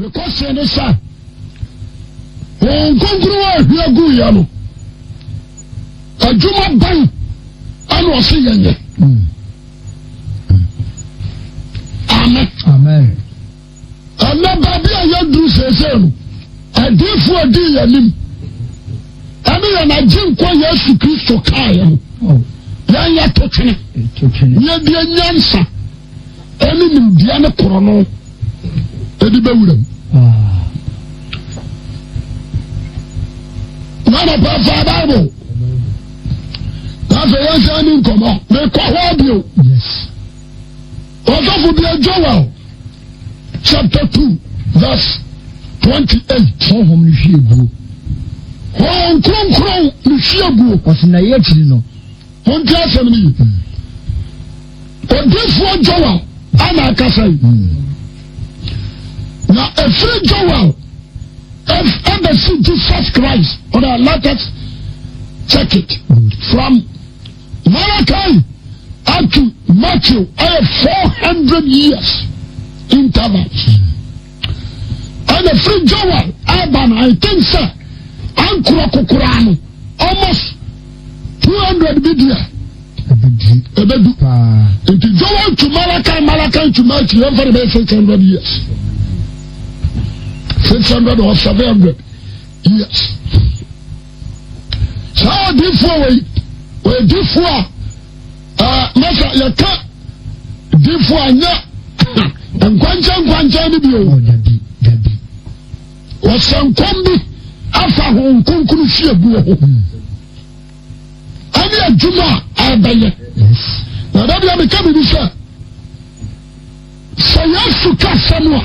Me question ne sɛ, Honhom Kronkron a ɛhwie guiɛ no, adwuma bɛn ɛna ɔse yɛnyɛ? Amen. Amen. Ɛnɛ baabi a yɛduru seesei no, adiifoɔ a ɛdii yɛn anim ɛne yɛn agyenkwa Yesu Kristo kaeɛ no, oh. yɛn yɛto twene, yɛdeɛ nyansa ɛne nimdeɛ ne korɔno ɛde bɛwura mu. Na nɔpɛ fa Bible. Na afei yɛn sɛ ni nkɔmɔ. Mekɔ hɔ bio. Ɔsɔfo bia Joel chapter 2 verse 28. Honhom no hwie guo. Honhom kronkron no hwie guo. Ɔsi na yɛ akyiri no. Monte asɛm no yi. Odifoɔ Joel ana akasa yi. Na ɛfiri Joel ɛbɛsi Jesus Christ. Ɔdɛ let us check it from Malachi up to Matthew ɛyɛ 400 years intervals. Ɛna firi Joel ɛba no I think sɛ ankorɔ kokoraa no almost 200 bi deɛ ɛbɛdu nti Joel to Malachi, Malachi to Matthew yɛmfa no bɛyɛ 600 years, 600 or 700 years. Saa odiifoɔ wei ɔyɛ difoɔ a ɛɛ masa yɛka difoɔ a nyɛ nkwankyɛn nkwankyɛn no bi o. Oh, dabi dabi. Wɔhyɛ nkɔm bi afa ho nkonkunu fie guo ho ɛne adwuma a ɛbɛyɛ. Na dabi a meka biribi sɛ sɛ Yesu ka asɛm a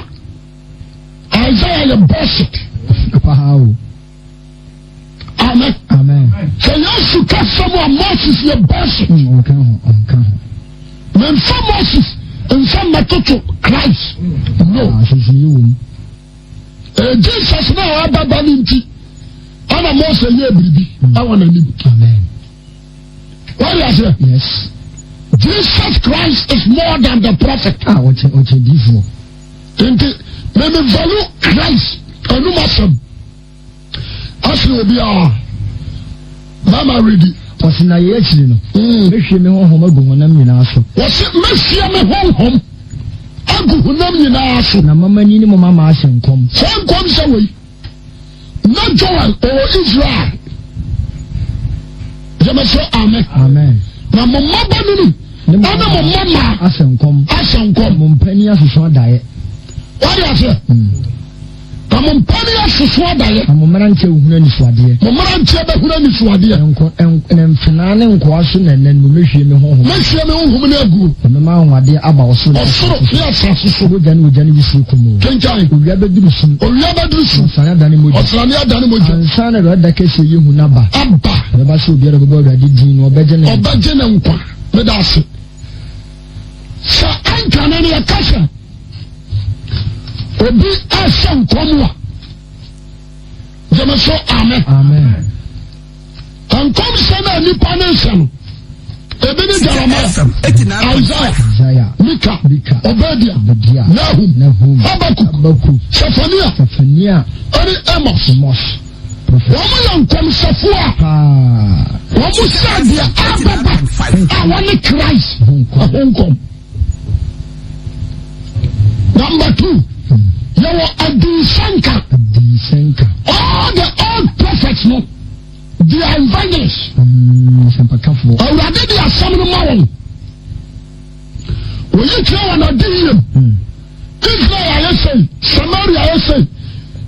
Isaiah yɛ bɔsit. Wow. Amen. Amen. Sɛ Yesu ka sɛm a Moses yɛ bɔsi. Mm, ɔnka ho, ɔnka ho. Mɛnfa Moses nfa mmɛtoto Christ. No. Ah, Ahwehwɛ wɔ mu. Eh, Jesus na ɔababa no nti ɛna Mose yɛ biribi ɛwɔ n'anim. Amen. Wọ́n yà sẹ́. Yes. Jesus Christ is more than the prophet. Ah, ɔkyɛ ɔkyɛ difoɔ. Nti, mɛmi value Christ ɛnum asɛm. Ɔse obiara mama redi. Ɔse na yei akyiri no, mɛhwie me honhom agu honam nyinaa so. Ɔse mɛhwie me honhom agu honam nyinaa so. Na mama ni ne mo mama ahyɛ nkɔm. Saa nkɔmhyɛ wei, na Joel ɔwɔ Israel. Gyeme so amen. Amen. Na mo mma banini Ne mo ɛne mo mma mmaa ahyɛ nkɔm. ahyɛ nkɔm. Mo mpanin asoso adaeɛ. Wade aseɛ? Na mo mpanin asoso adaeɛ. Na mo mmeranteɛ bɛhunu anisoadeɛ. Mo mmeranteɛ bɛhunu anisoadeɛ. Na nko, na mfenaa ne nkoa so na ɛnɛ no mɛhwie me honhom. Mɛhwie me honhom no aguo. Na mɛma anwanwadeɛ aba ɔsoro ne asase so. Ɔsoro ne asase so. Mogya ne ogya ne wisie kumoo. Kenkan. Owia bɛduru sum. Owia bɛduru sum. Ɔsrane adane mogya. Ɔsrane adane mogya. Ansa na Awurade da kɛseɛ yi hu no aba. Aba. Na ɛbɛba sɛ obiara a ɔbɛbɔ Awurade din no, ɔbɛgye ne nkwa. Ɔbɛgye ne nkwa. Meda ase. Sɛ anka no no yɛka sɛ obi ahyɛ nkɔm a gyeme so amen. Nkɔmhyɛ no a nipa no nhyɛ no ebi ne Jeremiah, Isaiah, Mika, Obadia, Nahum, Habakuk, Sefania, ɛne Amos. Wɔn yɛ nkɔmhyɛfoɔ a wɔn hyɛ deɛ abɛba a wɔne Christ ho nkɔm. Number two, yɛwɔ adinsɛnka. Adinsɛnka. All the old prophets no, they are evangelists. Nsɛmpakafoɔ. Awurade de asɛm no ma wɔn. Oyi kyerɛ wɔn adi yie. Israel ayɛ sei, Samaria ayɛ sei,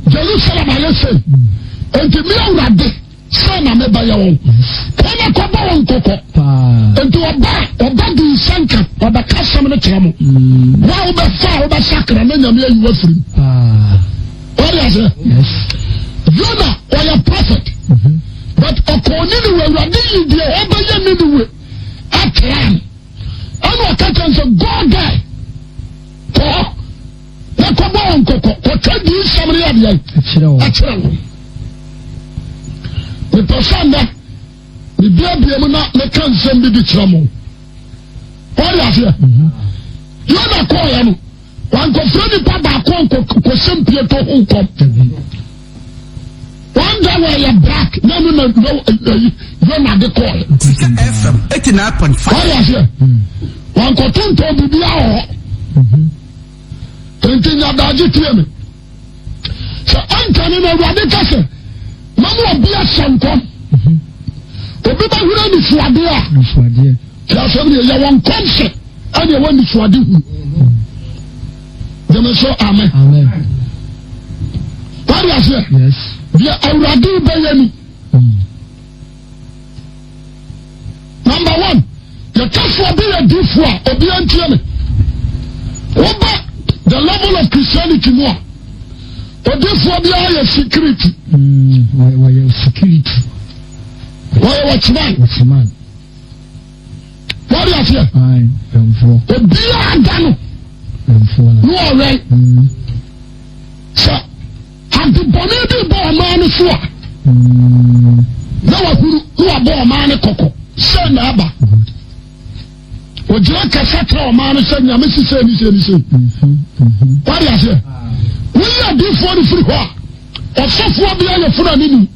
Jerusalem ayɛ sei. Enti me Awurade sɛ na mebɛyɛ wɔn. Kɔ na kɔbɔ wɔn kɔkɔ. Enti ɔba ɔba di nsɛnka ɔbɛka asɛm no kyerɛ mo. Mm. Wo a wobɛfa a wobɛsakra na Nyame ayi wo afiri mu. Wɔde aseɛ. Yona ɔyɛ prophet. Mm-hmm. But ɔkɔɔ Niniwe Awurade yi deɛ ɔbɛyɛ Niniwe akyerɛ no. Ɛna ɔka kyerɛ sɛ go there kɔ hɔ na kɔbɔ wɔn kɔkɔ kɔtwa di nsɛm no yɛ adeɛ ɛkyerɛ wɔn. Mepɛ sɛ nnɛ mebiabia mu na meka nsɛm bi de kyerɛ mo. Wɔde aseɛ. Yona kɔɔyɛ no wankɔfrɛ nipa baako. kɔ nkɔhyɛ mpieto ho nkɔm. Wɔn da wɔyɛ black na ɛno na Yona de kɔɛ. Sika FM 89.5. Wɔde aseɛ. Wɔn kɔtontɔn biribiara wɔ hɔ. Nti nyadagye tie me. Sɛ ɛntɛne na Awurade ka sɛ mama obi ahyɛ nkɔm. Obi bɛhunu anisoadeɛ a. Tí asɛm deɛ yɛ wɔn nkɔm sɛ ɛne ɛwɔ anisoade hu. Gyeme so amen. Wade aseɛ. Deɛ Awurade bɛyɛ ni. Number one, yɛka so obi yɛ difo a obi antie me. Woba the level of Christianity mu a, odifoɔ biara yɛ security. Wɔyɛ security. Wɔyɛ watchman. Watchman. Wɔde aseɛ. Obiara da no. Ne ɔwɛn. Sɛ Ade bɔne bi rebɔ ɔman no so a, na wahuru na wabɔ ɔman no kɔkɔ sɛ na aba. Ogyina kasa kyerɛ ɔman no sɛ nyame si sɛ ni sɛ ni sɛ. Wade aseɛ. Woyi adiifoɔ no firi hɔ a, ɔsɔfoɔ bi ayɛ funani ni.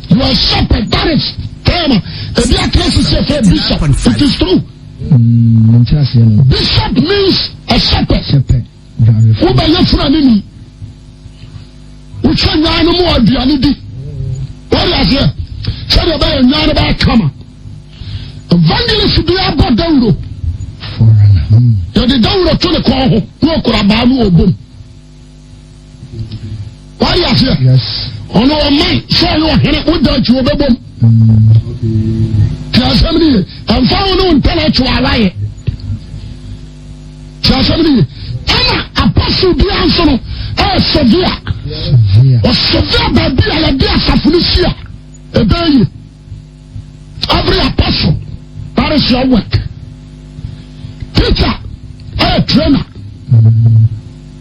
You are shepherd, that is term. Ebi atena sisi ɛfɛ bishop. It is true. Bishop means a shepherd. Wobɛyɛ furanini. Wohwɛ nnwan no mu aduane di. Wɔde aseɛ sɛdeɛ ɛbɛyɛ nnwan no bɛyɛ kama. Evangelist bi abɔ dawuro. Yɛde dawuro to ne kɔn ho na ɔkura baa no ɔbom. Wɔde aseɛ ɔno ɔman sɛ ɔyɛ ɔhene woda akyi wɔbɛbom. Tí asɛm no ye ɛmfa wo ne wo intellectual ayɛ. Ti asɛm no ye. Ɛna apostle biara nso no ɛyɛ severe. Ɔsevere baabi a yɛde asafo no si a ɛbɛyɛ yie. Every apostle, that is your work. Teacher, ɛyɛ trainer.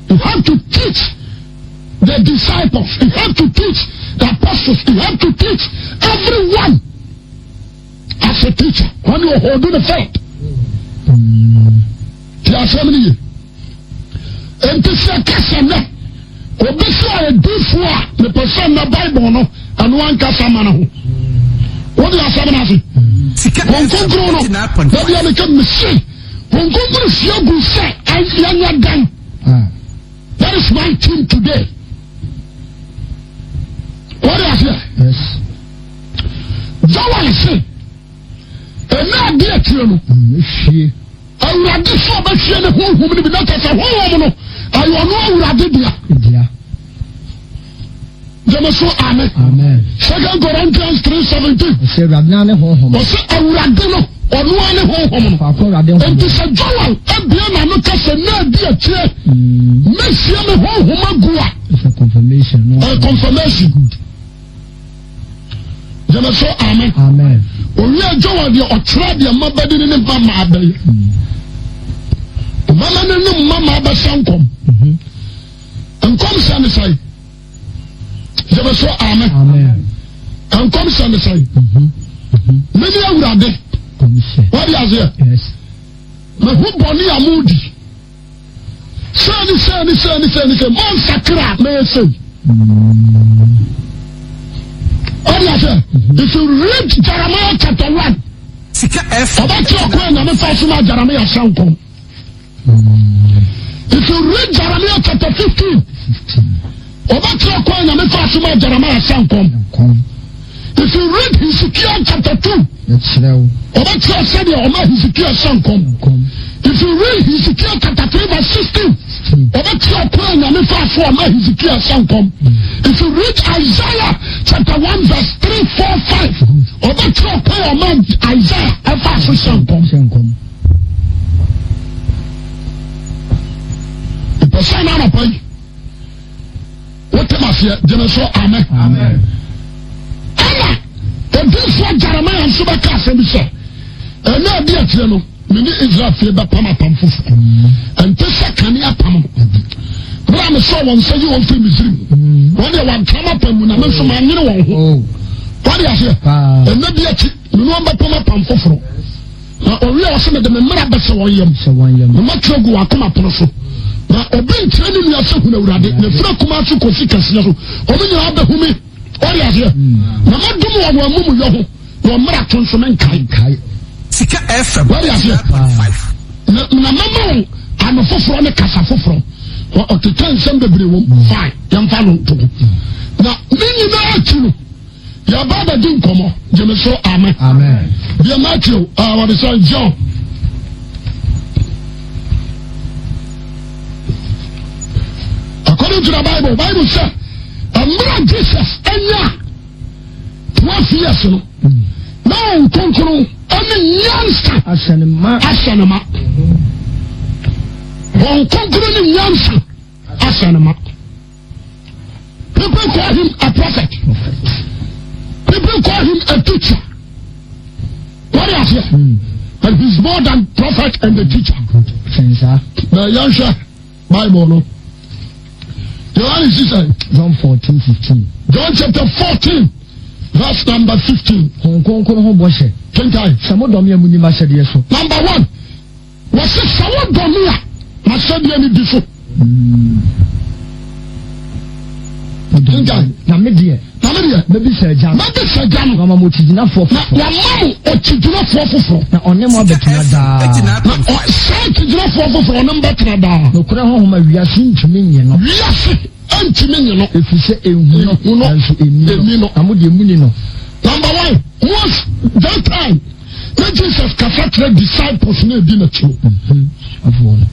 You have to teach the disciples. You have to teach the apostles. You have to teach everyone. As a teacher, when you hold the faith. Ti asɛm no ye. Nti sɛ kasa nɛ, obi sɛ ɔyɛ difoɔ a, mepɛ sɛ nnɛ Bible no, ɛno ankasa ma no ho. Wode asɛm no ase. Wɔn kronkron no, dabi a meka mese, wɔn kronkron hyia gu sɛ yɛnyɛ dan. That is my team today. Wode aseɛ? Yes. Joel se, ɛnna adi akyire no, mm, Awurade sɛ ɔbɛhwie ne honhom no bi na kyɛ sɛ honhom no ɛyɛ ɔno Awurade dea. Gyeme so amen. Second Corinthians 3:17. Ɔsɛ Awurade ne honhom. Ɔsɛ Awurade no ɔno ara ne honhom no. Nti sɛ Joel abie n'ano ka sɛ na adi akyire mɛhyia me honhom agu a. Ɛyɛ confirmation. Ɛyɛ confirmation. Good. Gyeme so amen. Amen. Owia Joel deɛ ɔkyerɛ deɛ mma bɛdi ne ne mma mmaa bɛyɛ. Mma ne ne mma mmaa bɛhyɛ nkɔm. Nkɔm hyɛ ne sɛn. Gyeme so amen. Amen. Nkɔm hyɛ ne sɛn. Mene awurade. Wade aseɛ. Mehu bɔne a modi. Sɛ ne sɛ ne sɛ ne sɛ ne sɛ monsakra mɛyɛ sei. Wade aseɛ. If you read Jeremiah chapter 1, Sika FM. ɔbɛkyerɛ ɔkwan a Nyame fa so ma Jeremiah hyɛ nkɔm. If you read Jeremiah chapter 15, ɔbɛkyerɛ kwan Nyame fa so ma Jeremiah hyɛ nkɔm. If you read Hezekiah chapter 2, ɔbɛkyerɛ sɛdeɛ ɔma Hezekiah hyɛ nkɔm. If you read Hezekiah chapter 3 verse 16, ɔbɛkyerɛ kwan Nyame fa so ɔma Hezekiah hyɛ nkɔm. If you read Isaiah chapter 1 verse 3, 4, 5, ɔbɛkyerɛ kwan ɔma Isaiah ɛfa so hyɛ nkɔm. Mepɛ sɛ na anɔpa yi wote maseɛ gyeme so amen. Ɛna odiyifoɔ Jeremiah nso bɛka asɛm bi sɛ ɛna adi akyire no me ne Israel fie bɛpam apam foforɔ ɛnte sɛ kane apam no berɛ a mesɔɔ wɔn nsa yi wɔn firi Misrim wɔn deɛ wɔantram apam mu na me nso manyene wɔn ho wɔde aseɛ ɛna bi akyi me ne wɔn bɛpam apam foforɔ Na ɔwie a ɔse mede me mmara bɛhyɛ wɔn yam, na matwerɛ agu wɔn akoma pono so. Na obi nkyerɛ ne nua sɛ hunu Awurade, na ɛfiri akumaa so kɔsi kɛseɛ so, wɔn nyinaa bɛhu me. Ɔde aseɛ. Na mɛdom wɔn wɔn amumuyɔ ho, na wɔn mmarato nso menkae. Sika FM. Wɔde aseɛ. Na na mɛma wɔn ano foforɔ ne kasa foforɔ. Ɔkeka nsɛm bebree wɔm. Fine, yɛmfa no ntogo. Na ne nyinaa akyi no, yɛba abɛdi nkɔmmɔ. Gyeme so, amen. Amen. Deɛ Matthew, wɔde sɛ John. According to the Bible, Bible sɛ mmerɛ Jesus anya 12 years no, na wɔn kronkron ɛne nyansa ahyɛ ne ma. Ahyɛ ne ma. Wɔn kronkron ne nyansa ahyɛ ne ma. People call him a prophet. People call him a teacher. What is here? But he's more than prophet and the teacher. Na yɛnhwɛ Bible no. Yohane sisɛ. John 14 15. John chapter 14 verse number 15. Honhom Kronkron ho bɔhyɛ. Kenkan. Sɛ modɔ me a muni m'ahyɛdeɛ so. Number one. Wɔse sɛ wodɔ me a, m'ahyɛdeɛ no di so. Kenkan. Na me deɛ. Na me deɛ. Mɛbisa agya no. Mɛbisa agya no. Na wama mo okyigyinafoɔ foforɔ. Na wama mo okyigyinafoɔ foforɔ. Na ɔne mo abɛtena daa. Na saa okyigyinafoɔ foforɔ ɔne mo bɛtena daa. Nokorɛ honhom a wiase ntumi nye no. Wiase ntumi nye no. Ɛfiri sɛ ɛnhu no, nanso ɛnni no. Na mo deɛ moni no. Number one, most that time. Na Jesus kasa kyerɛ disciples na edi n'akyi no. Mhm.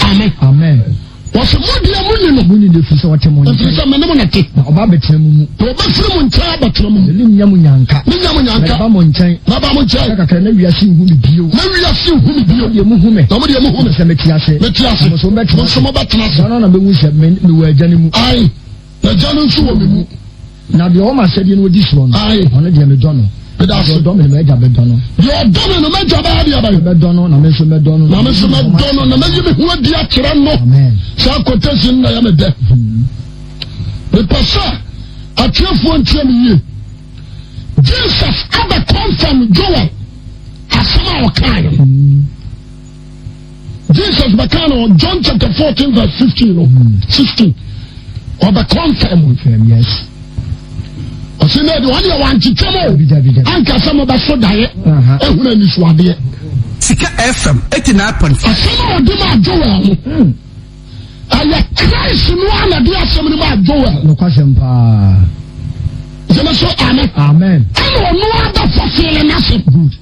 Amen. Amen. Wɔsɛ mo deɛ mo ni no. Mo ni no efiri sɛ ɔte mo nkyɛn. Efiri sɛ mene mo na te. Na ɔba abɛtena mo mu. Na ɔbɛfiri mo nkyɛn abɛtena mo mu. Ne nya mo nyanka. Ne nya mo nyanka. Mɛba mo nkyɛn. Mɛba mo nkyɛn. Sɛ kakra na wiase nhu mi bio. Na wiase nhu mi bio. Na mo deɛ mo hu mi. Na mo deɛ mo hu mi. Sɛ mete ase. Mete ase. Na mo nso mo bɛtena ase. Mo nso mo bɛtena ase. Na ɔno na bɛhu sɛ me wɔ agya no mu. Ayi. N'agya no nso wɔ me mu. Na deɛ ɔwɔ m'ahyɛdeɛ no ɔdi soɔ no, ɔno deɛ medɔ no. Deɛ ɔdɔ me no, m'agya bɛdɔ no. Deɛ ɔdɔ me no, m'agya bɛyɛ deɛ bɛn? Bɛdɔ no, na me nso mɛdɔ no. Na me nso mɛdɔ no, na mɛyi me ho adi akyerɛ no. Amen. Saa quotation na yɛ me dɛ. Mepɛ sɛ atiefoɔ ntie me yie. Jesus abɛ confirm Joel asɛm a ɔkae no. Jesus bɛka no John chapter 14 verse 15 no 16 ɔbɛ confirm. Confirm yes. Ɔsi na ɛdi wɔn yɛ wɔn ankyekyɛ mu anka sɛ mo bɛ so daeɛ ehun anisoadeɛ. Sika FM 89.5. Asɛm a ɔde maa Joel no hmm. ɛyɛ Christ no a na de asɛm no maa Joel. Nokwasɛm paa. Gyeme so amen. Amen. Ɛna ɔno abɛfɔ fiele n'asɛm. Good.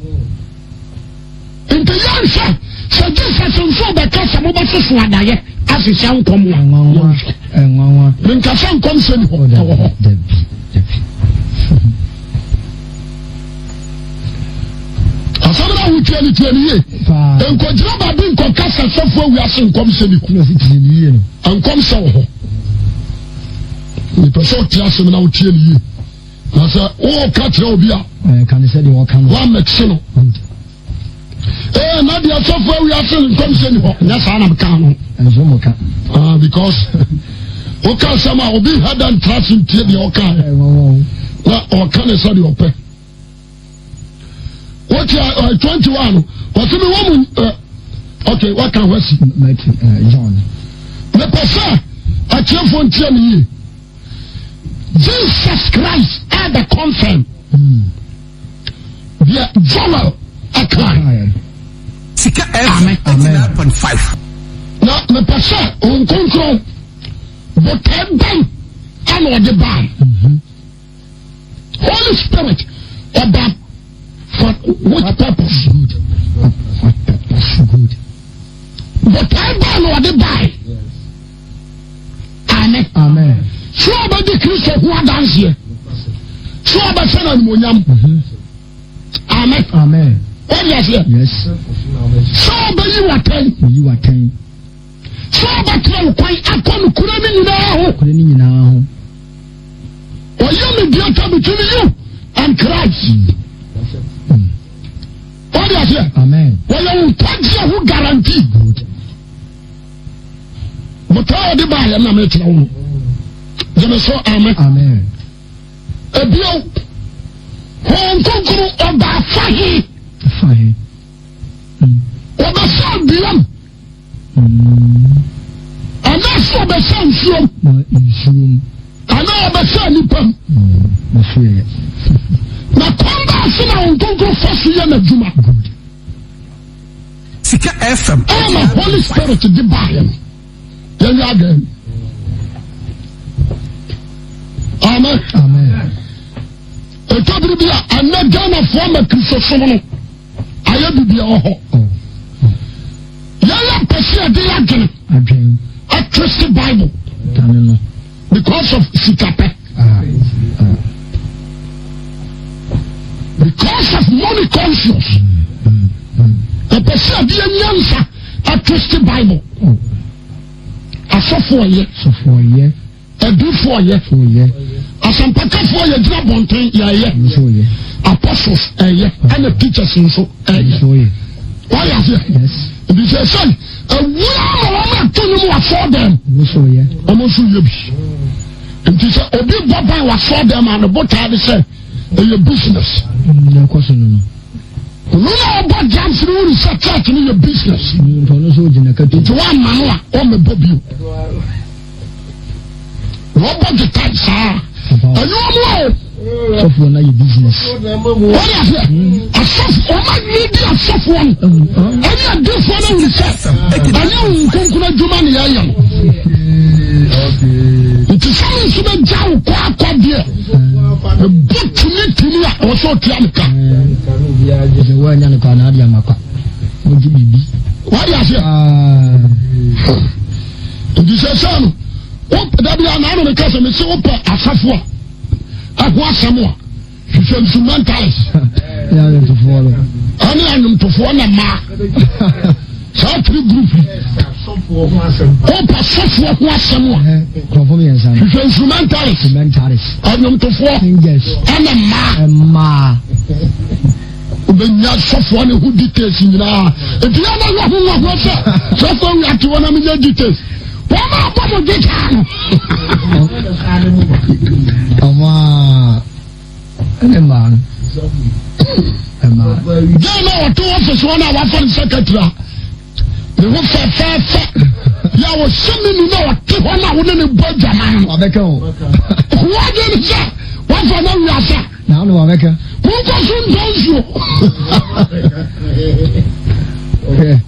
Nti yɛnhwɛ sɛ Jesus nso bɛka sɛ mobɛsoso adayɛ ahyehyɛ nkɔm a yɛnhwɛ. Menka sɛ nkɔm sɛ ni hɔ, ɛwɔ hɔ. Asɛm no a wotie no tie no yie. Nkɔgyina baabi nkɔka sɛ sɔfo awi ase nkɔm sɛ ni hɔ. Nkɔm sɛ wɔ hɔ. Mepɛ sɛ ɔte asɛm na wotie no yie. Na sɛ woka kyerɛ obi a. Ɛɛ ka ne sɛ deɛ ɔka no. Woamɛkye no. Ee na deɛ sɔfo awi ase nkɔmhyɛ ni hɔ. Nyɛ saa na meka no. Ɛnso mo ka. Ah because woka asɛm a obi ha da ntra ase ntie deɛ ɔka. Na ɔka ne sɛ deɛ ɔpɛ. Wote uh, 21 no wɔse me wɔ mu uh, okay waka ho asi. Matthew uh, John. Mepɛ sɛ atiefoɔ ntie me yie. Jesus Christ ɛbɛ confirm deɛ Joel ɛkae. Sika FM 89.5. Na mepɛ sɛ Honhom Kronkron botae bɛn ɛna ɔde baa. Mhm. Holy Spirit ɔba for which purpose? Good. What purpose? Good. Botae bɛn na ɔde bae? Amen. Amen. Sɛ ɔbɛdi Kristo ho adanseɛ. Sɛ ɔbɛhyɛ no animuonyam. Mhm. Amen. Amen. Wɔde aseɛ. Yes. Sɛ ɔbɛyi watɛn. Oyi watɛn. Sɛ ɔbɛkyerɛ wo kwan akɔ nokorɛ no nyinaa ho. Nokorɛ no nyinaa ho. Ɔyɛ mediator between you and Christ. Mm. Mm. Wɔde aseɛ. Amen. Wɔyɛ wo nkwagyeɛ ho guarantee. Good. Botaa a ɔde baayɛ na mekyerɛ wo no. Gyeme so amen. Amen. Ebio, Honhom Kronkron ɔbaa fa he. Fa he. Ɔbɛsɛ duam. Ɔbɛhyɛ nsuom. Nsuom. Anaa ɔbɛhyɛ nnipa mu. Na kwan baa so na wɔn nkonkron fa so yɛ n'adwuma. Sika FM. Ɛna Holy Spirit de baayɛ no. Yɛnyɛ adwene. Amen. Amen. Ɛtɔ bere bi a ɛnɛ Ghanafoɔ ma Kristosom no ayɛ biribi wɔ hɔ. Yɛyɛ pɛ sɛ yɛde yɛ adwene atwese Bible because of sikapɛ. Because of money conscious. Yɛpɛ sɛ yɛde yɛ nyansa atwese Bible. Asɔfoɔ yɛ. Adiifoɔ yɛ. Asɛmpakafoɔ yɛ gyina bɔnten yɛyɛ. Apostles ɛyɛ ɛna teachers nso ɛyɛ. Wɔyɛ aseɛ. Nti sɛ sɛ awura ma wɔn ato nnwom wɔ asɔɔ dɛm. Wɔn nso yɛ bi. Nti sɛ obi bɔ ban wɔ asɔɔ dɛm a ne botaa de sɛ ɛyɛ business. Ɔno na ɔbɔ drums no wuru sɛ church no yɛ business. Nti wɔama no a ɔmmɛbɔ bio. Wɔbɔ guitar saa. Ɛnyɛ ɔmo a o. Sɔfoɔ no ayɛ business. Wɔde aseɛ. Asɔfo wɔn adwene di asɔfoɔ no. Ɛne adiifoɔ no wuli sɛ ɛnyɛ wɔn nkonkoro adwuma ne yɛyɛ no. Nti sɛ mi nso bɛ gya wo kɔ akɔ deɛ. Ɛbɔ tumi tumi a ɔwɔ sɛ ɔtua ne ka. Sɛ wɔanya no kwa na ade ama kwa. Wɔgye biribi. Wɔde aseɛ. Nti sɛsɛ no, wo dabi a naanu meka sɛ mese wopɛ asafo a ɛho asɛm a hwehwɛ instrumentalist ɛne anwomtofoɔ na mmaa saa three group yi wopɛ sɔfoɔ ho asɛm a hwehwɛ instrumentalist anwomtofoɔ ɛne mmaa Wobɛnya sɔfoɔ ne ho details nyinaa. Nti yɛ na yɛ ho nwahoɔ sɛ sɔfoɔ wi ate hɔ na menyɛ details. Wɔn a bɔ mo gyetaa no. Ɔmo a ɛne mmaa no. Mmaa. Gɛn na ɔte ɔfisi hɔ na wafa ne secretary a ne ho fɛfɛɛfɛ yɛ a ɔhyɛ ne nu na ɔte hɔ na wo ne ne bɔ adwaman no. Wabɛka o. Wɔn adwene sɛ wafa no awiase. Na ano wabɛka. Monkɔ so ntɔ nsuo.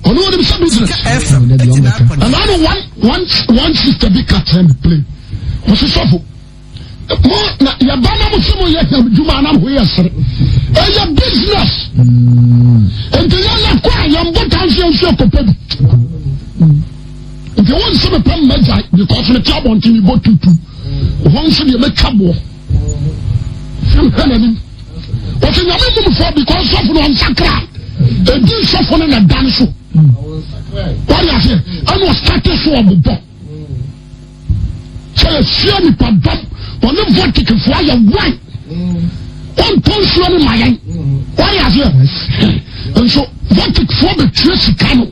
Ɔno wɔnim sɛ business. Ɛna ano one one one sister bi ka kyerɛ me plane. Ɔsi sɔfo. Mo na yɛba na mo sɛ mo yɛ hɛm dwuma na mo yɛ sere. Ɛyɛ business. Nti yɛn yɛ kɔ a yɛn bɔ tansi nsuo kɔpɛ bi. Nti wɔn nsɛm pɛ mmɛgya because me te abɔnten mi bɔ tutu. Wɔn nso deɛ mɛtwa boɔ. Hwɛ n'anim. Wɔsɛ nyame mu mfɔ because sɔfo no ɔnsakra. Edi sɔfo no na dan so. Wɔde aseɛ ɛna ɔsate so ɔbobɔ. Sɛ yɛhyia nipa dɔm wɔne vɔtikfoɔ ayɛ wan. Wɔntɔ nsuo no ma yɛn. Wɔde aseɛ nso vɔtikfoɔ bɛtua sika no.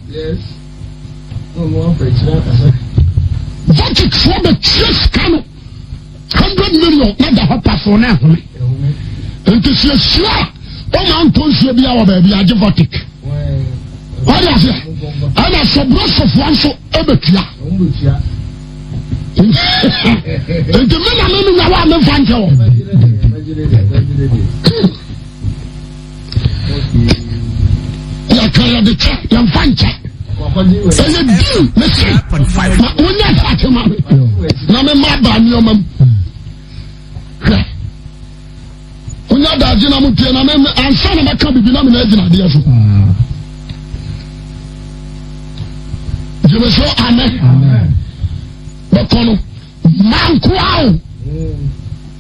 Vɔtikfoɔ bɛtua sika no. 100 million na da hɔ pasoo na ɛhome nti sɛ ehyia a ɔma ntɔ nsuo bi a wɔ baabi agye vɔtik wɔde aseɛ ɛna sɔbrɔsɔfoɔ nso ɛbɛtua nti me na me menya wɔ a memfa nkyɛ wɔ yɛka yɛde kyɛ yɛmfa nkyɛ ɛyɛ deal mese ma wonya asase ma me na mema aba nneɛma mu hwɛ wonya daagye na motie na me ansa na mɛka biribi na mena agyina adeɛ so gyeme so amen bɛkɔ no Mankoa o.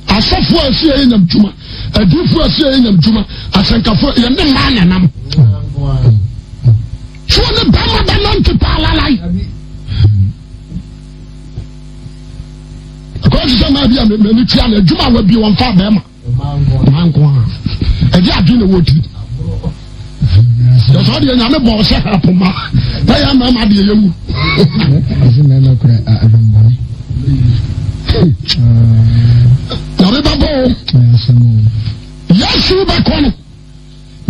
Asɔfoɔ a ɛsi yɛyɛ nyam dwuma, adiifoɔ a ɛsi yɛyɛ nyam dwuma, asɛnkafoɔ yɛn ne mmaa na nam. Soɔ ne bɛrima bɛnante paa lalai. Akɔyɛ sɛ mmaa bi a m'ani tua no adwuma a wabie wɔn fa bɛrima. Mmaa nko ara. Ɛde adwene na ɛwɔ tiri. Yɛsɛ ɔdeɛ nyame bɔ sɛ hapoma na yɛ mmarima deɛ yɛwu. Ɛsɛ mmarima kura adwemmɔne. Nyame bɛbɔ o. Yesu bɛkɔ no.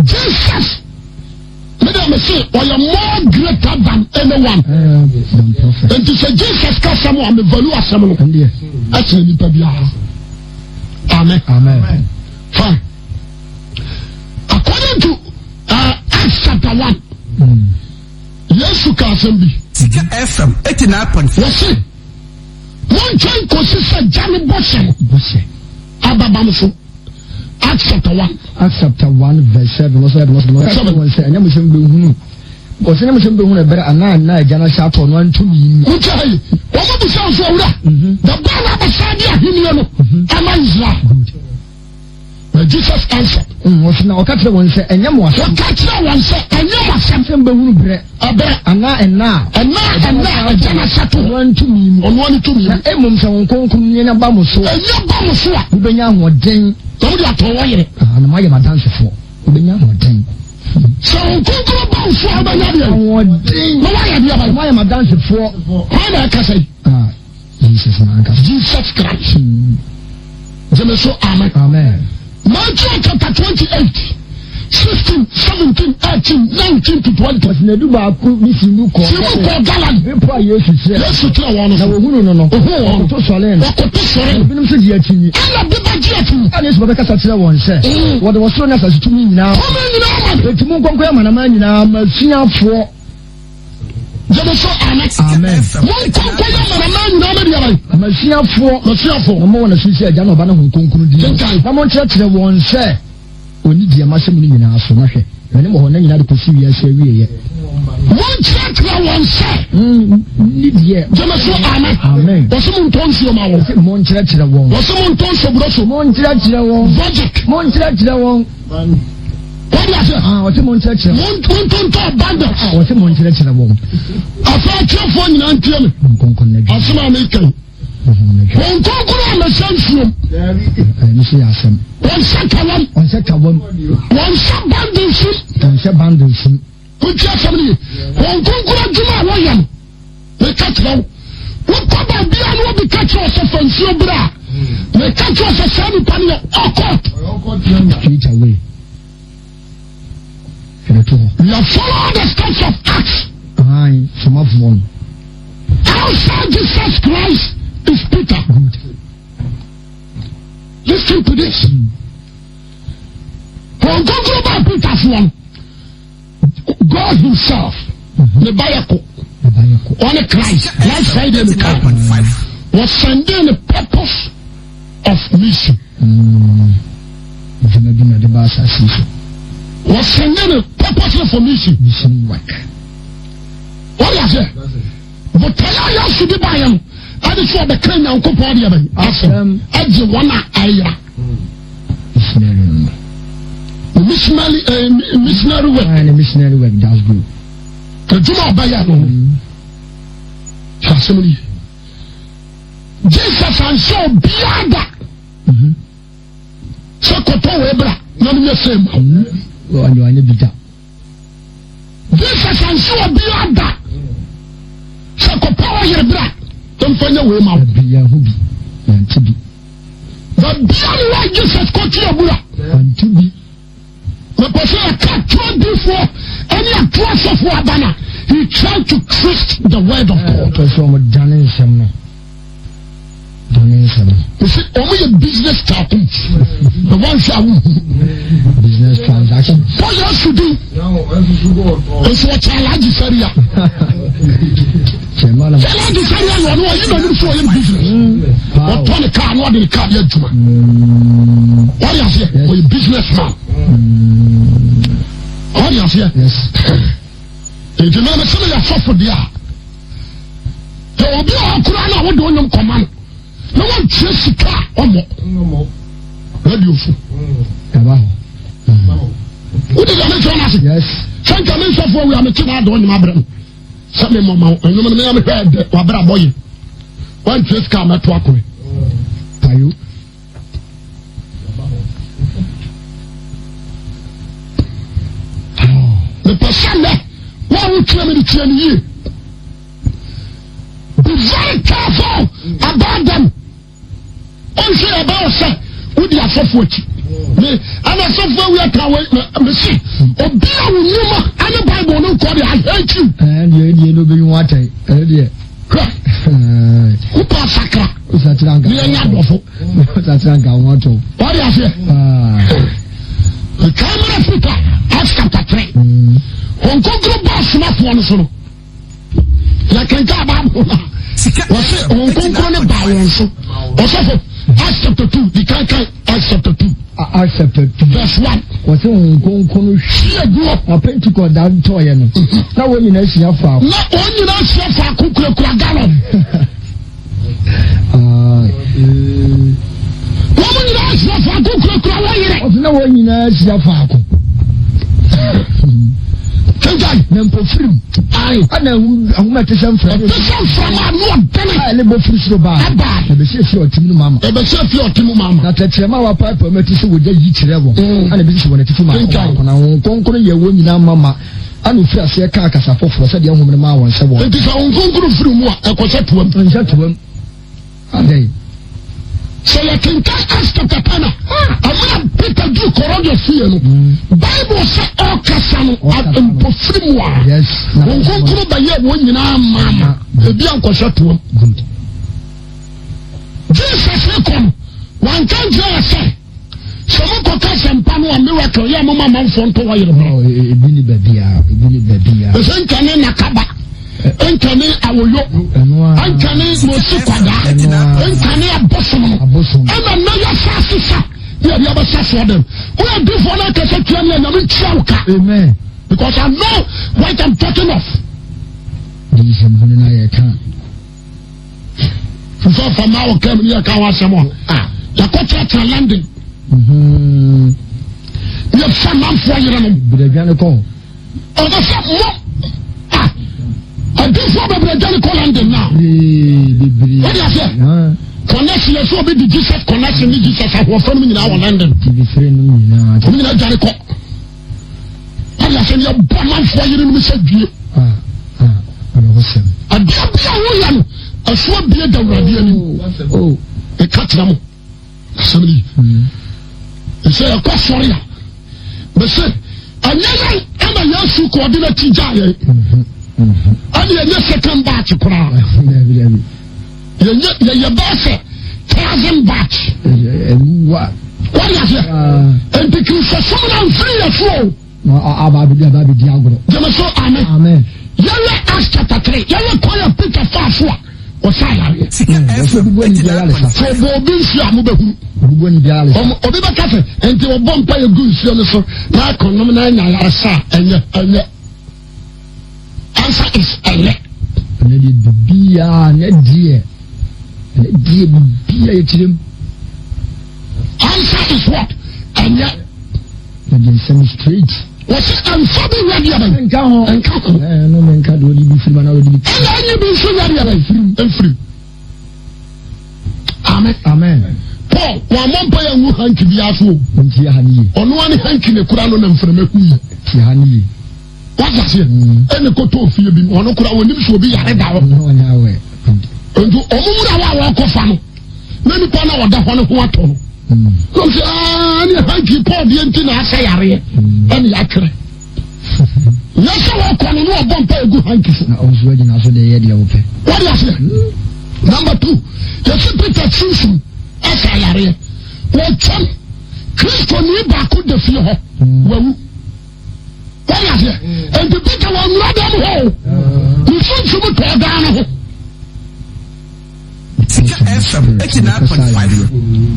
Jesus. Me deɛ me se ɔyɛ more greater than anyone. one. Nti sɛ Jesus ka asɛm a me value asɛm no ɛkyerɛ nipa biara. Amen. Amen. Fine. According to Acts chapter 1, Yesu ka asɛm bi. Sika FM 89.5. Wɔse, montwɛn kɔsi sɛ gya no bɔhyɛ no Bɔhyɛ. ababa mo so. Acts chapter 1. Acts chapter 1 verse 7. Ɔsɛ ɛdɔm ɔsɛ ɔka kyerɛ wɔn sɛ ɛnyɛ mo sɛ mbɛhunu. Ɔsɛ ɛnyɛ mo sɛ mbɛhunu ɛbɛrɛ anaa nna agya no ahyɛ atɔ no antumi mu. Wotia ha yi, wɔn mu bisa nso owura, da bɛn na abɛsan de ahenni no ama Israel? Good. Na Jesus answered. Ɔsɛ na ɔka kyerɛ wɔn sɛ ɛnyɛ mo asɛm. Wɔka kyerɛ wɔn sɛ ɛnyɛ mo asɛm. Sɛ mbɛhunu berɛ. Ɛberɛ. Anaa ɛnna a. Ɛnna a ɛnna a agya no ahyɛ to. Ɔno antumi mu. Ɔno ne tumi mu. Na mmom sɛ wɔn kronkron no ba mo so a. Ɛnya ba mo so a. Mobɛnya ahoɔden. Na mode atɔ wɔn yere. Ah, na moayɛ m'adansefoɔ. Mobɛnya ahoɔden. Sɛ wɔn kronkron ba wo so a wobɛnya deɛ. Ahoɔden. Na woayɛ deɛ bɛn. Moayɛ m'adansefoɔ. Hwan na ɛkasa yi? Ah, Jesus na ankasa. Jesus Christ. Gyeme so amen. Amen. Matthew chapter 28, 16, 17, 18, 19 to 20. Ɔsɛ na 11 bi si mu kɔɔ. Si mu kɔɔ Galilee. Bepɔ a Yesu kyerɛ. Yesu kyerɛ wɔn no Na so. wɔhunu no no. Ohuu wɔn no. Wɔkoto sɔree no. Wɔkoto sɔree no. Ebinom nso gye akyinnye. Ɛna bi bɛgye akyinnye. Ɛnna Yesu bɛkasa kyerɛ wɔn sɛ. Wɔde ɔsoro ne asase tumi nyinaa. Tumi nyinaa ma me. Enti monkɔ nkɔyɛ amanaman nyinaa m'asuafoɔ. Gyeme so amen. Amen. Monkɔ nkɔyɛ amanaman nyinaa me deɛ bɛn. M'asuafoɔ. M'asuafoɔ. Na momma wɔn asu sɛ Agya ne Ɔba ne Honhom Kronkron din. Kenkan. Na monkyerɛkyerɛ wɔn sɛ wɔnni deɛ mahyɛ mo no nyinaa so. Na hwɛ, me ne mo wɔ hɔ nna nyinaa de kɔsi wiase awieeɛ. Monkyerɛkyerɛ wɔn sɛ. Nni deɛ. Gyeme so amen. Amen. Wɔse montɔ nsuo ma wɔn. Wɔse monkyerɛkyerɛ wɔn. Wɔse montɔ nsoburo so. Monkyerɛkyerɛ wɔn. Vogic. Monkyerɛkyerɛ wɔn. Wọ́n ase. Ah, wɔsi mo nkyerɛkyerɛ. Mo ntontɔn bundles. Ah, wɔsi mo nkyerɛkyerɛ wɔn. Afei atiefoɔ nyinaa ntie mi. Nkonkon na dwa. Asɛm a mi kan. Wɔn nkonkon a mɛhyɛ nsuom. Ɛno so yɛ asɛm. Wɔn nhyɛ kawam. Wɔn nhyɛ kawam. Wɔn nhyɛ bundles mu. Wɔn nhyɛ bundles mu. Wotie asɛm no ye. Wɔn nkonkon adwuma a wɔyɛ no. Meka kyerɛ wo. Wokɔ baabi a na obi ka kyerɛ wo sɛ fa nsuo bra a, meka kyerɛ wo sɛ saa nipa no yɛ awkward. Straight away. Hwɛ to hɔ. We have followed the steps of Acts. Ayi, somafoɔ no. Outside Jesus Christ is Peter. Good. Listen to this. Wɔn nkonkoro baa Peter soɔ no. God himself ne ba yɛ ko ɔne Christ last Friday ne ka wɔsɛnde ne purpose of mission. Dwuma bi na de ba asase so. Wɔsɛnde ne purpose for mission. Mission work. Wɔde aseɛ botaeɛ a Yesu de baeɛ no ɛde sɛ ɔbɛka Nyankopɔn deɛ bɛn asɛm agye wɔn a ayera. Missionary no. The missionary missionary work. Ah, the missionary work that's good. Adwuma ɔbɛyɛ no. Sɛ asɛm no yie. Jesus anhyɛ obiara da. Sɛ kɔtɔ wɔ ebra na no nyɛ sɛ ma. Ɔnyɛ ɔnyɛ bi da. Jesus anhyɛ obiara da. Sɛ kɔpɛ ɔyere bra na mfa nyɛ wei ma wo. Bi yɛn ho bi yɛn ti bi. Babia ne wa Jesus kɔtwe abura. Ɔnte bi. Mepɛ sɛ yɛka atoro adiifoɔ ɛne atoro asɔfoɔ aba na he tried to twist the word of God. Ɔpɛ sɛ wɔn dane nsɛm no. Dane nsɛm no. Mesi wɔn yɛ business tycoon. Na wɔn nhwɛ a wɔn hu. Business transaction. Bɔ Yesu din. Nso ɔkyɛ Alhaji Saria. Sɛ Alhaji Saria yɛ ɔno ɔyi n'anim so ɔyɛ business. Ɔtɔ ne kaa na ɔde ne kaa yɛ adwuma. Ɔde aseɛ ɔyɛ business man. Ɔde aseɛ. Nti na mese meyɛ sɔfo deɛ a. Sɛ obi a ɔkora no a wode onyom kɔma no na wantua sika a ɔmmɔ. Radio so. Wode deɛ mekyerɛ no ase. Sɛ nka me nsɔfo awi a mete na ade ɔnyom abrɛ no. Sɛ me mɔma wo ɛnwom no meyɛ mehwɛ ɛdɛ wabrabɔ yɛ. Wantua sika a mɛto akɔe. Payo. Mepɛ sɛ nnɛ wo a wotie me de tie no yie. Be very careful about them. Ɔnhwɛ yɛ bɛwɔ sɛ wodi afɔ. asɔfo akyi. Me ɛna asɔfo awi aka wei na me se obi a wo nnwuma ɛne Bible no nkɔ de I hate you. Ɛɛ deɛ ɛdeɛ no obeyi ho atɛn ɛɛ deɛ. Hwɛ wopɛ asakra. Osakyera nka. Ne yɛnyɛ adɔfo. Osakyera nka ho atɔ. Wɔde aseɛ. Metwa mmerɛ Peter Acts chapter 3. Wɔn nkonkoro bɔ asomafoɔ no so no. Yɛkenkan Bible no a, wɔse Honhom Kronkron no baa wɔn so. Ɔsɔfo, Acts chapter 2, di kan kan Acts chapter 2. Acts chapter 2. Verse 1. Wɔse Honhom Kronkron no hwie guɔ. Na Pentecost da ntɔeɛ no, na wɔn nyinaa hyia faako. Na wɔn nyinaa hyia faako kurakura gallon. Wɔn nyinaa hyia faako kurakura wɔn yere. Ɔsɛ na wɔn nyinaa hyia faako. Kenkan. Na mpofirim. Ayi. Ɛna ahum ɛte sɛ mframa. Ɛte sɛ mframa ano ɔdene. A ɛne bɔ firi soro baa. Ɛbaa. Ɛbɛsi efi ɔte mu maama. Ɛbɛsi efi ɔte mu maama. Na tɛkyerɛma a wapaepae mu ɛte sɛ wɔgya yi kyerɛ wɔn. Ɛna ebi sisi wɔn atifi maako maako. Na wɔn kronkron yɛ wɔn nyinaa mama. Ɛna ofiri aseɛ kaa kasa foforɔ sɛdeɛ honhom no maa wɔn sɛ wɔn. Enti sɛ Honhom Kronkron firi mu a, ɛkɔhyɛ toam. Ɛnhyɛ toam. Adɛn? Sɛ yɛkenkan Acts chapter 10 a, ɛmerɛ a Peter duru Cornelius fie no, Bible sɛ ɔrekasa no, mpofiri mu a, Honhom Kronkron bɛyɛɛ wɔn nyinaa maama, ebi ankɔhyɛ toam. Jesus rekɔ no, wanka nkyerɛ yɛ sɛ, Sɛ mo kɔ ka asɛmpa no a miracle yɛ mo ma amanfoɔ ntɔ wɔ yere ho. Ebi ni baabi a ebi ni baabi a. Ɛsɛ nka ne nakaba nka ne awoyo nka ne mosi kwadaa nka ne abosom no ɛna nnɛ yɛ sa asesa ne yɛde abɛsa soɔ dɛm woyɛ difoɔ no akasa tia ne anyame ntua wo ka. Amen. Because I know what I'm talking of. Diisɛm hunu na yɛ ka. Nfa fa maa wɔ kɛm ne yɛ ka ho asɛm a yɛkɔ kyerɛkyerɛ London. Mm-hmm. Yɛ fa manfoɔ yerenom. Bebree kɔ. Ɔbɛ sɛ mo a adiifoɔ bebree dwane kɔ London na. Bebree. Wọ́n di aseɛ. Connection yɛ sɛ obi di Jesus connection ne Jesus ahoɔfɛ no nyinaa wɔ London. TV three no nyinaa. Wɔn nyinaa dwane kɔ. Wọ́n di aseɛ yɛ bɔ manfoɔ yerenom sɛ due. Adeɛ bi a woyɛ no ɛso abie da awurade anim. Oh. Ɛka kyerɛ mo asɛm ni. Sɛ yɛkɔ sɔre a mese ɛnyɛ yɛn ɛna Yesu kɔ ɔde n'akyi gyaa yɛn. Ɛne yɛnyɛ second batch koraa. Yɛnyɛ yɛyɛ bɛyɛ sɛ thousand batch. Wɔde aseɛ. Nti Kristosom no amfiri yɛ so o. Na aba abɛdi aba abɛdi agorɔ. Gyeme so amen. Amen. Yɛyɛ Acts chapter 3 yɛyɛ kwan a Peter faa so a ɔsa yareɛ. Wɔsɛ obi bu ani biara lesa. Sɛ ɔbɔ obi nsuo a mobɛhunu. Obi bu ani biara lesa. Obi bɛka sɛ nti ɔbɔ mpa yɛ gu nsuo no so na akɔnom na anya yaresa a ɛnyɛ ɛnyɛ. Answer is ɛnyɛ. Ɛnɛ deɛ bibiara ɛnɛ deɛ ɛnɛ deɛ bibiara yɛ kyerɛ mu. Answer is what? Ɛnyɛ. Na deɛ nsɛm straight. Wɔsɛ ɛnfa bi wia deɛ bɛn. Nka ho. Nka ho. Ɛɛ no mɛ nka deɛ ɔde bi firi ma na ɔde bi. Ɛna ɛnyɛ bi nso wia deɛ bɛn. Mfiri. Amen. Amen. Paul wɔn amɔ mpa yɛ ngu hanki bi aso o. Nti ha ni yie. Ɔno ani hanki ne kura no na nframa hu yɛ. Ti ha ni yie. Wata aseɛ. Ɛna kɔtɔ ofie bi mu ɔno kura wɔn nim so obi yare da hɔ. Nti wɔn wura hɔ a wɔkɔfa no na nipa na ɔda hɔ no ho atɔ no. Na ɔsɛ aa ne hanki Paul deɛ nti na asɛ yareɛ ɛna yɛatwerɛ. Nyɛ sɛ wɔkɔ no na ɔbɔ mpa egu hanki so. Na ɔnso agyina so de yɛ deɛ wɔpɛ. Wɔde aseɛ. Number two, yɛsi Peter sunsun ɛsɛ yareɛ. Wɔtwam Kristoni baako da fie hɔ wawu. Wɔde aseɛ. Nti Peter wɔn nwura dɛm hɔ o. Ne sunsun tɔɔ dan no ho. Sika FM 89.5.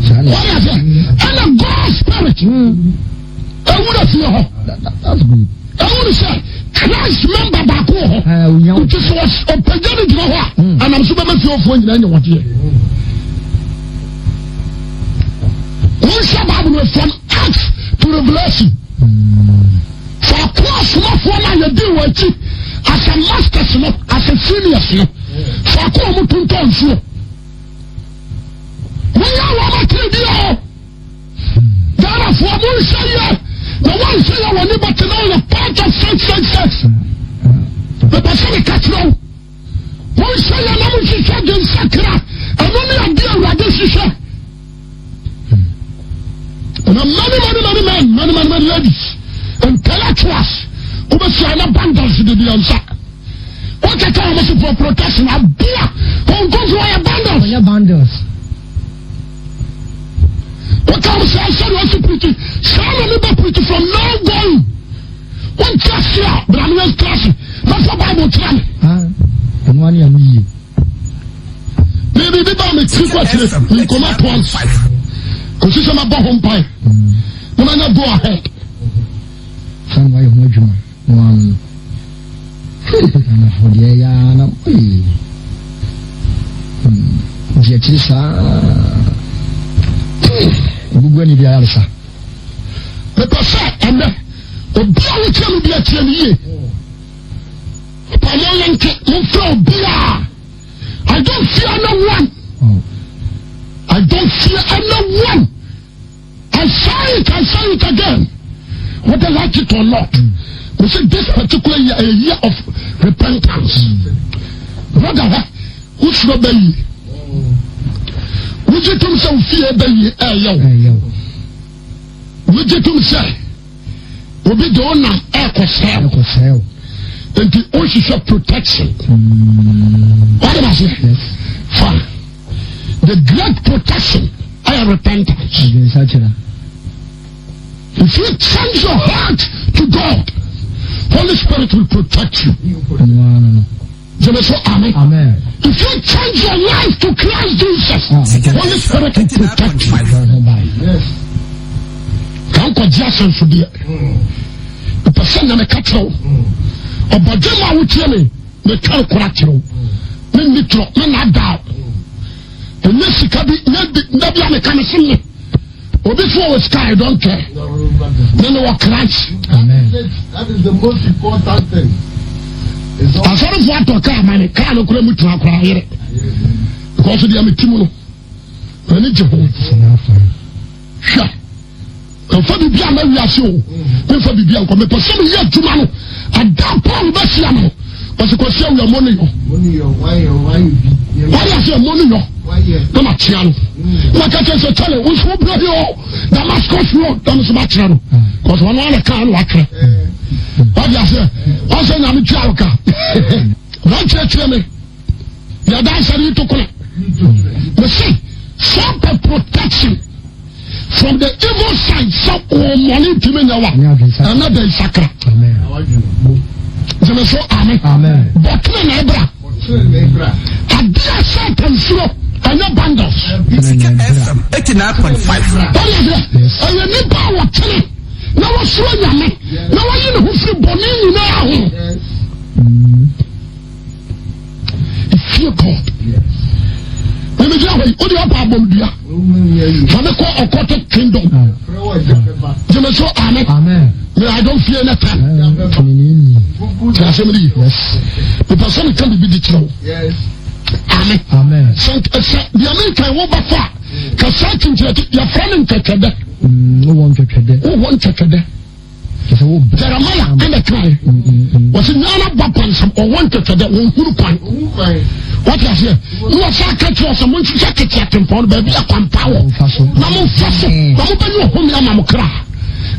Wɔde aseɛ. Ɛna God spirit ewura fie hɔ. Ewura sɛ Christ member baako wɔ hɔ. Nti sɛ ɔpagya ne gyina hɔ a, anam so bɛma fiefoɔ nyinaa nya wɔdeɛ. Wonhyɛ Bible no from Acts to Revelation. Faako asomafoɔ no a yɛdii wɔn akyi as a masters no, as a seniors no, faako a wɔtontɔn nsuo. Monyɛ wɔn atiri bi o. Ghanafoɔ monhwɛ yɛ na wɔnhwɛ yɛ wɔn ni bɛte na wɔyɛ part of sex sex sex. Mepɛ sɛ meka kyerɛ wo. Monhwɛ yɛ na monhwehwɛ adwensakra. Ɛno ne adeɛ Awurade hwehwɛ. And many, many, many men, many, many, many ladies, intellectuals, wobɛhyia na bundles de deɛ nsa. Wokɛkɛ wɔn so for protection aboa. Wɔn nkonko wɔyɛ bundles. Wɔyɛ bundles. Woka wɔn sɛ ɛsɛ de wɔsi pirikyi. Saa na mi bɛ pirikyi from now going. Wɔn ti ase a brame yɛn class. Bɛfɔ Bible kyerɛ mi. Ɛnu ani anu yie. Mi bi bi ba mi ti kɔ akyire mi nkɔmɔ to ansa. Kò si sɛ ma bɔ ho mpae. Na ma nya go ahead. Sani wa yɛ ho adwuma na wa ano no. Anafo deɛ ya na ee. Di akyire saa. Egugu ani bi ayaresa. Mepɛ sɛ ɛnɛ obi a wotia me bi atie me yie. Pamɔ yɛnke momfrɛ obiara. I don't fear anyone. I don't fear anyone. I say it, I say it again. Whether like it or not. Mm. We say this particular year, a year of repentance. Mm. Brother, wosoro bɛyi. Wogye tom sɛ ofie bɛyi ɛyɛ wo. Wogye tom sɛ obi de wo nam ɛkɔsɛe wo. Nti wohwehwɛ protection. Wade ma se? Fine. The great protection ɛyɛ repentance. If you change your heart to God, Holy Spirit will protect you. Gyeme so amen. Amen. If you change your life to Christ Jesus, ah. Holy Spirit will protect you. Yes. Ka nkɔgye asɛnsodeɛ. Mepɛ sɛ na meka kyerɛ wo. Ɔbɔdwe ma wotie me, meka nokora kyerɛ wo. Menni torɔ, mennadaa wo. Ɛnyɛ sika bi, nyɛ da bi a meka me se me. Obi so wɔ sika, I don't care. Me me wɔ Christ. Amen. That is the most important thing. Asɔrefoɔ atɔ kaa ma ne kaa no kora mu tena koraa yere. Because deɛ me ti mu no, m'ani gye ho. Hwɛ, mfa biribi a ma wiase o, mfa biribi a nkɔ. Mepɛ sɛ meyɛ adwuma no. Ada Paul bɛhyia no, ɔsɛ kɔsi awia mo ne yɔ. Wọ́n ase mo ne yɔ. Na ma kyea no. Na ka kyerɛ sɛ kyɛlɛ, wo nso wobɛ yɛ o, Damascus road, na nso ma kyerɛ no. Kɔsɛ wɔn ara kaa no watwerɛ. Wọ́n ase, wọ́n sɛ nyame tua wo ka. Wọ́n kyerɛkyerɛ me. Yɛda asɛre yi to kona. Mese, sɛ ɔpɛ protection from the evil side sɛ ɔmɔne ntumi nyɛ wa ɛnɛ da nsakra. Gyeme so amen. Bɔtene na ɛbra. Ade a Satan suro ɛnyɛ bundles. Sika FM 89.5. Wɔyɛ sɛ ɛyɛ nipa a wɔtene na wɔsoro nyame na wɔyi ne ho firi bɔne nyinaa ho. Fear God. Mimi gyina hɔ yi, o de ɔpa abom dua. Fa me kɔ occultic kingdom. Gyeme so amen. Me I don't fear anything. Ti asɛm ni yi. Mepɛ sɛ meka biribi di kyerɛ wo. Amen. Sɛ sɛ deɛ meka wo bɛfa a, ka saa kyinkyinakyi yɛfrɛ no ntwɛtwɛdɛ. Wowɔ ntwɛtwɛdɛ. Wowɔ ntwɛtwɛdɛ. Jeremiah ɛna kae wɔsi nyana ba pansam ɔwɔ ntɛtɛ dɛ wɔn huru kwan wɔte aseɛ ne wɔsa aka kyerɛ sɛ monhwehwɛ tete atempɔn no baabi a kwampa wɔ na momfa so na mobɛnyɛ ɔhome ama mo kra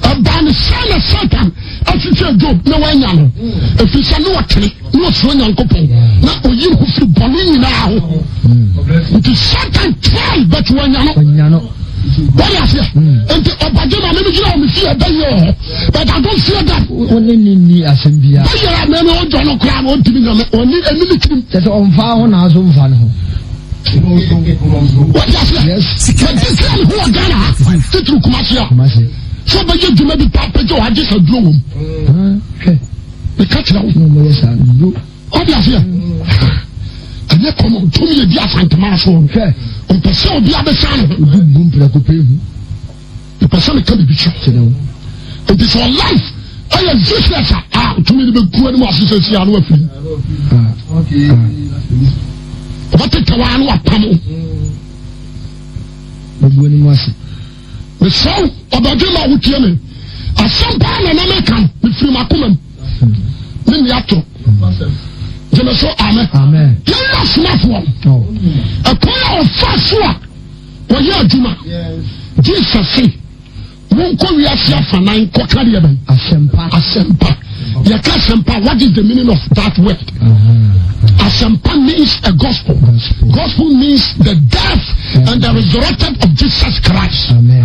ɛbaa ne sɛ na Satan ahwehwɛ Job na wanya no ɛfiri sɛ ne ɔtene ne ɔsoro Nyankopɔn na ɔyi ne ho firi bɔne nyinaa ho nti Satan try but wanya no Wọ́n aseɛ. Nti ɔbagye ma mímí gyina wɔn fie bɛyɛ wɔ hɔ. But I don't fear them. Wọ́n ní ní ní asɛm biara. Bɛyɛ a mẹ́mi ɔjọ́ no koraa na ɔntumi nyame ɔni ɛni ne tirim. Kyɛ sɛ ɔnfa ho na aso nfa ne ho. Wọ́n aseɛ. Yes. Ɛdi kí ɛni ho wɔ Ghana ha. Titiri Kumasi a. Kumasi. Sɛ ɔbɛyɛ dwuma bi pa apɛgya wɔ agye sɛ duro wɔ mu. Hwɛ. Meka kyerɛ wo. Na ɔmo yɛ saa duro. Wọ́n aseɛ. Ɛnyɛ kɔmɔ tumi yɛ di asantuma so. Hwɛ. Mpɛ sɛ obi abɛsa ne ho. Obi bu mprako pɛ hu. Mpɛ sɛ meka biribi kyerɛ wo. Nti sɛ life ɛyɛ useless a, a tumi no bɛgu anim ase sɛ si ano afiri. Ɔbɛtetɛ wa ano apam wo. Bɛgu anim ase. Mesrɛ wo, ɔbɛdwe ma wotie me. Asɛm paa na na meka no, mefiri m'akoma mu. Me nni atoro. Gyeme so amen. Yɛyɛ asomafoɔ no. Ɛkwan a ɔfa so a wɔyɛ adwuma. Jesus se. Monkɔ wiase afanan nkɔka deɛ bɛn? Asɛmpa. Asɛmpa. Yɛka asɛmpa, what is the meaning of that word? Uh-huh. Asɛmpa means a gospel. Gospel. Gospel means the death and the resurrected of Jesus Christ. Amen.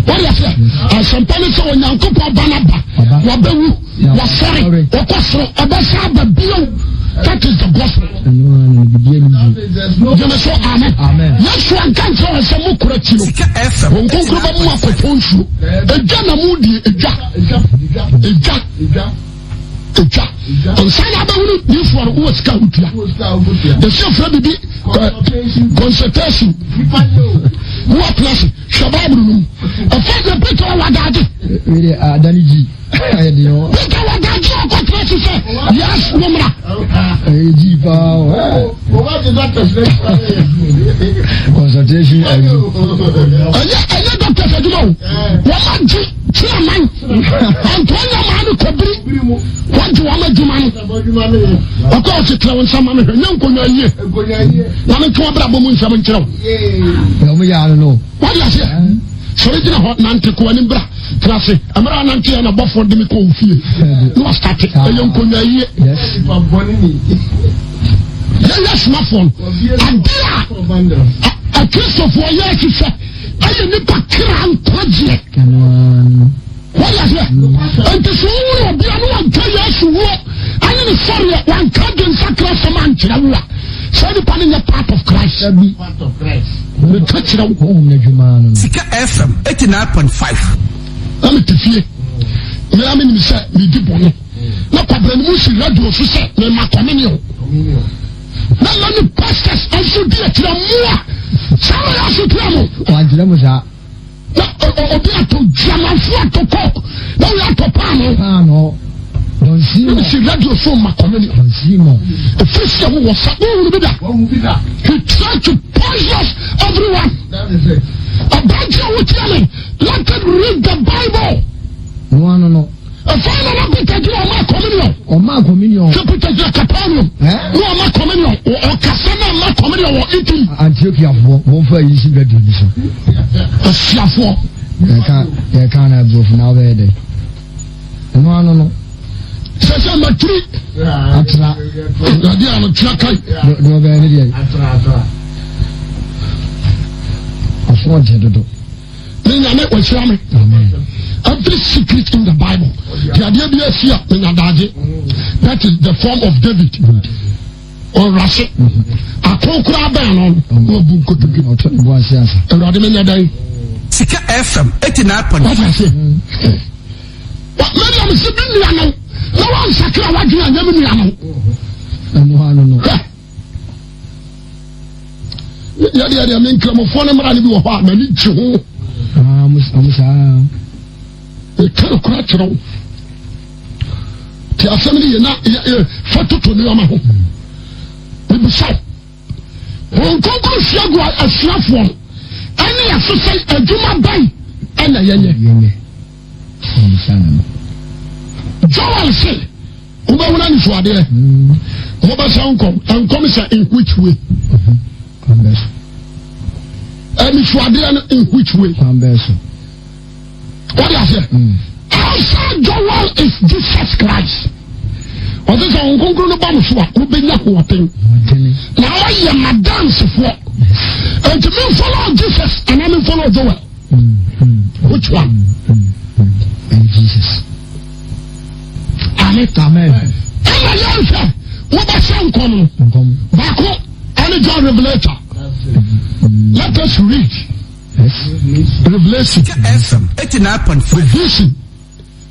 What do you say? Asɛmpa ne sɛ Onyankopɔn ba no aba, wabɛwu, wasɔre, ɔkɔ soro, ɔbɛsan aba bio. That is the gospel. Gyeme so amen. Yesu anka nkyerɛ wɔn sɛ mo kura akyi no. Wɔn nkonkoro bɛ mu akɔtɔ nsuo. Edwa na mu die edwa. Edwa. Edwa. Nsa na abɛhunu diifoɔ no wowɔ sika wotua. Yɛsi efra bibi consultation. Wowɔ place hwɛ baabulu no mu. Ɛfɛ de Peter wɔ adaagye. Adani gyi. Peter wɔ daagye ɔkɔ tena ase sɛ yes mo mmra. Ɛyɛ gyi paa o. Consultation ayi. Ɛyɛ ɛyɛ doctors adwuma o. Wɔn agye chairman Antonia maa no kɔbiri wɔn gye wɔn adwuma no. Ɔkɔ ɔsi tẹ wɔn nsa ma mi hwɛ nye nkonya yie. Na mi ntwe ɔbɛrɛ bɔ mu nsɛm nkyerɛw. Wɔn yɛ ano no. Wɔn di aseɛ. Sɔre gyina hɔ nante kɔ anim bra. Tena ase. Mmerɛ a nante yɛ na bɔfoɔ de me kɔ wo fie. Na wastate. Ɛyɛ nkonnwa yie. Yɛyɛ asomafoɔ no. Adeɛ a akristofoɔ yɛ ahwehwɛ ɛyɛ nipa kra nkwagyeɛ. Wɔde aseɛ. Nti sɛ wohunu obia ne wanka Yesu wuo ɛne ne sɔreɛ wanka adwensakra sɛm ankyerɛ wo a saa nipa no nyɛ part of Christ. Meka kyerɛ wo. Honhom no adwuma no. Sika FM 89.5. Na mete fie. Me ara menim sɛ medi bɔne. Na kwabrɛ no mu si radio so sɛ mema communion. Na many pastors nso di akyerɛ mmoa. Saa na yɛ asetra mo. Wankyerɛ mo saa. Na obi ato dwamanfo ato kɔk na obi ato paano. Paano. Don Simon. Ɛna si radio so ma communion. Don Simon. Efiri si ɛmu wɔ sa wohunu bi da. He tried to poison everyone. Aberante a wotia me, let him read the Bible. No ano no. Ɛfɛn na na Peter gyina ɔma communion. Ɔma communion. Sɛ Peter gyina Capernaum. Na ɔma communion. Ɔkasa na ɔma communion wɔ Italy. Antiochiafoɔ, wɔmfa yi si radio ni so. Ɔsiafoɔ. Yɛka yɛka na aburofo na ɔbɛyɛ dɛ. Ɛno ano no. Sɛ sɛ matiri. Atra. Awurade a no tua kai. Deɛ ɔbɛyɛ ne deɛ. Asoɔden dodo. Me nyame wahyira me. Every secret in the Bible. Deɛ adeɛ bi asi a menya daagye. That is the form of David. Ɔwurase. Ako koraa bɛn no na ɔbu nkotodwe. Awurade menya dan. Sika FM 89.5. Wate aseɛ. Miriam si bi nua no na wansakra wadwene anyɛ me nua no. Ɛno ano no. Yɛdeɛ deɛ me nkramofoɔ no mmara no bi wɔ hɔ a m'ani gye ho. Ah, mo saa. Ɛka no kora kyerɛ wo. Te asɛm no yɛ na fa toto nneɛma ho. Mebisa wo. Wɔn nkonkoro hyia gu asuafoɔ no ɛne ɛso sɛ adwuma bɛn ɛna yɛnyɛ. Joel se wobɛhunu anisoadeɛ wobɛhyɛ nkɔm nkɔm hyɛ in which way anisoadeɛ no in which way wɔde aseɛ outside Joel is Jesus Christ ɔsɛ sɛ wɔn nkonkron no ba mo so a wobɛnya hoɔden na wɔyɛ madansefoɔ nti me follow Jesus anaa me follow Joel which one Jesus Amen. Amen. Ɛna yɛn hwɛ wobɛhyɛ nkɔm no baako ɛne John Revelator. Let us read. Yes. Revelation. FM 89.5. The vision,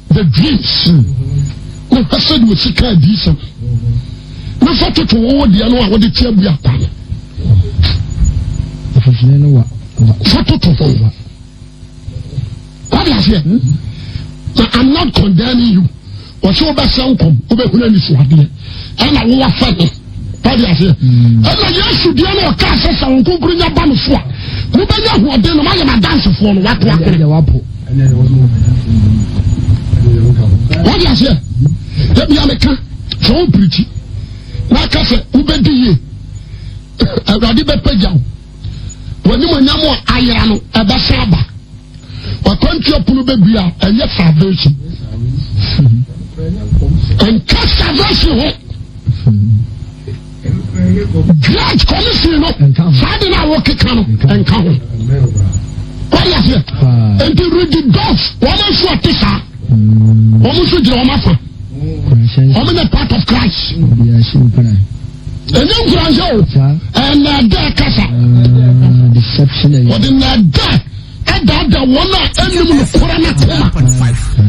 the dreams. Ne hwɛ sɛ deɛ osi kaa diisɛm. Ne fa toto wɔwɔ deɛ no a wɔde tia bu akwa no. Fa toto ho. Wade aseɛ? Na I'm not condemning you. Wɔsɛ wobɛsɛ nkɔm, wobɛhunu anisoadeɛ. Ɛna wowɔ fɛ no. Wade aseɛ? Ɛna Yesu deɛ no ɔkaa sɛ sɛ wo nkonkoro nya ba no so a, mobɛnya ahoɔden no moayɛ m'adansefoɔ no, wato akore. Wade aseɛ? Ebia meka sɛ wo pirikyi na aka sɛ wobɛdi yie, Awurade bɛpagya wo. W'animuonyam a ayera no, ɛbɛsan aba. akwantu apono bɛbue a, ɛnyɛ salvation. Ɛnka salvation ho. Great Commission no, saa de no a wɔkeka no, ɛnka ho. Wɔde aseɛ. Nti Rudy Dolph, wɔn nso ɔte saa. Wɔn nso gyina wɔn afa. Wɔn nyɛ part of Christ. Ɛnyɛ nkuranhyɛ o. Ɛnɛɛdɛ kasa. Wɔde nɛɛdɛ ɛdaadaa wɔn a ɛnum no kora no koma.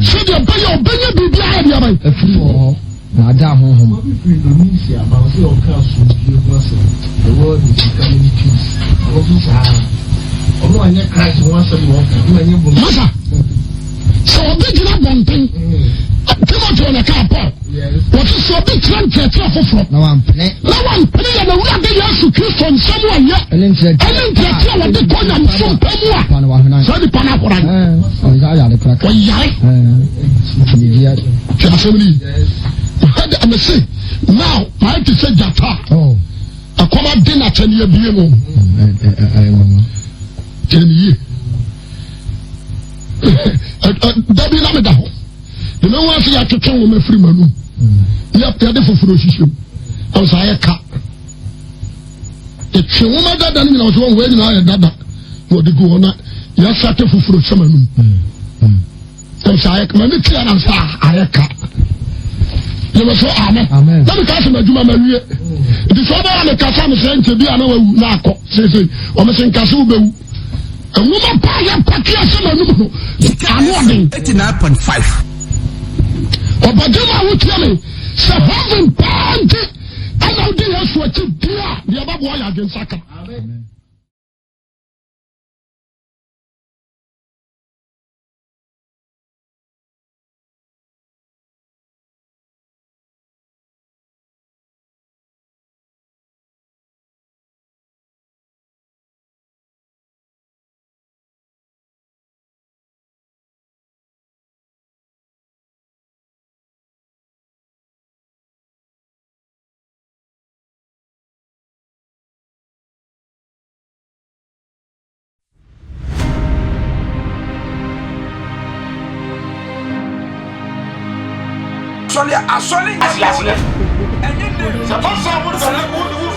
Sɛdeɛ ɛbɛyɛ ɔbɛnya biribi ayɛ deɛ bɛn. Afiri wɔ hɔ. Naadaa honhom. Obi firi Indonesia ba ɔsɛ ɔka asomdwie ho asɛm. The world is becoming peace. Ɔno nso saa. Ɔno anyɛ Christ ho asɛm na ɔka. Ɔno anyɛ bonsam. Masa, sɛ obi gyina abɔnten, Timoteo na ɛkaa Paul, wɔte sɛ obi kyerɛ nkyerɛkyerɛ foforɔ Na wampene. na wampene yɛn Awurade Yesu Kristo nsɛm a ɛyɛ Ɛne nkyerɛkyerɛ ɛne nkyerɛkyerɛ a wɔde kɔ nyamesom pa mu a, Pa no wahena. saa nipa no ahoran. Ɛɛ, ɔyare koraa. Ɔyare. Ɛɛ, nkyinigyeɛ. Hwɛ asɛm no yi. Ɛde mese now mayɛ te sɛ gyata a Oh. ɛkɔm ade na kyɛ ne abie no. Ɛɛ, mama. Kyerɛ me yie. Da bi na meda hɔ. Ne me ho ase yɛatwetwe nwoma firi m'anum. Yɛde foforɔ hyehyɛ mu. Ɛwɔ sɛ ayɛ ka. Yɛtwe nwoma dada no nyinaa sɛ wɔn wei nyinaa yɛ dada. Na wɔde gu hɔ na yɛasate foforɔ hyɛ m'anum. Ɛm sɛ ayɛ ma ne tia nam sɛ ayɛ ka. Yɛbɛ so amen. Na mi ka sɛ m'adwuma ma wie. Nti sɛ ɔbɛyɛ mi kasa mi sɛ nkyɛ bi a na wawu na akɔ seesei wɔn sɛ nkasa wobɛwu. Nwoma pa yɛ paki asɛ m'anum no ano ɔden. 89.5. Ɔbɛgye ma wotia me sɛ heaven paa nti ɛna wodi Yesu akyi di a deɛ ɛbɛboa yɛ adwensakra. Amen. Asɔre asɔre nyɛ Ase aseɛ. Ɛnyɛ name. Sɛ ɛba saa wo sɛ wo wo.